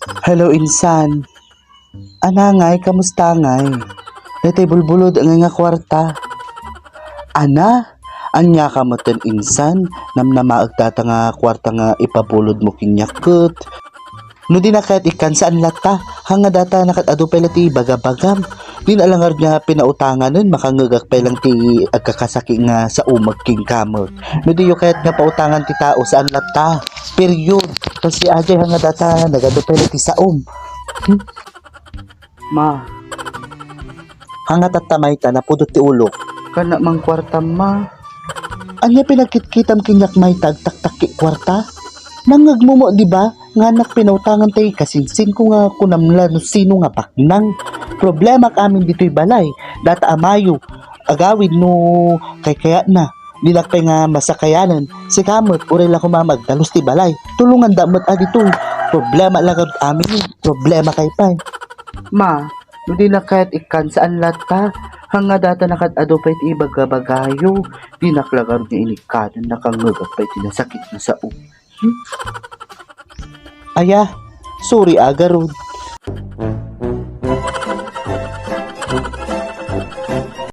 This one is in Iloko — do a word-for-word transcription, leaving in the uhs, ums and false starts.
Hello, insan. Ana ngay, kamusta ngay? Daytoy bulbulod ngay nga kuarta. Ana? Ania ka metten, insan? Namnamaek data nga kuarta nga ipabulodmo kaniak ket. No dinak kayat ikkan, saan latta? Haan nga data, nakat-adu pay la ti ibagabagam. Dinak la ngarud nga pinautanganen, makangngegak pay lang ti agkakasakit nga saumek kenka met. No diyo kayat nga pautangan ti tao, saan latta? Period. Kasi ajay, haan nga data, nagadu pay la ti saom. Hmm? Ma. Haan nga tatta mayta, napudot ti ulok. Kana mangkuartam, ma. Ania pinagkitkitam kaniak mayta, agtaktakki kuarta? Nangngegmo met, di ba? Nga anak pinautangan tay kasinsinko nga kunam la no sino nga baknang. Problemak amin ditoy balay. Data a Mayo, agawid no kaykayatna. Dinak pay nga masakayanen. Sika met, uray la koma nga agdalus ti balay. Tulonganda met a ditoy. Problema la ngarud amin. Problemakay pay. Ma, no dinak kayat ikkan, saan latta? Haan nga data, nakat-adu pay ti ibagabagayo. Dinak la ngarud nga inikkanen, nakangngegak pay ti nasakit nga sao. Hmm? Aya, sorry a ngarud.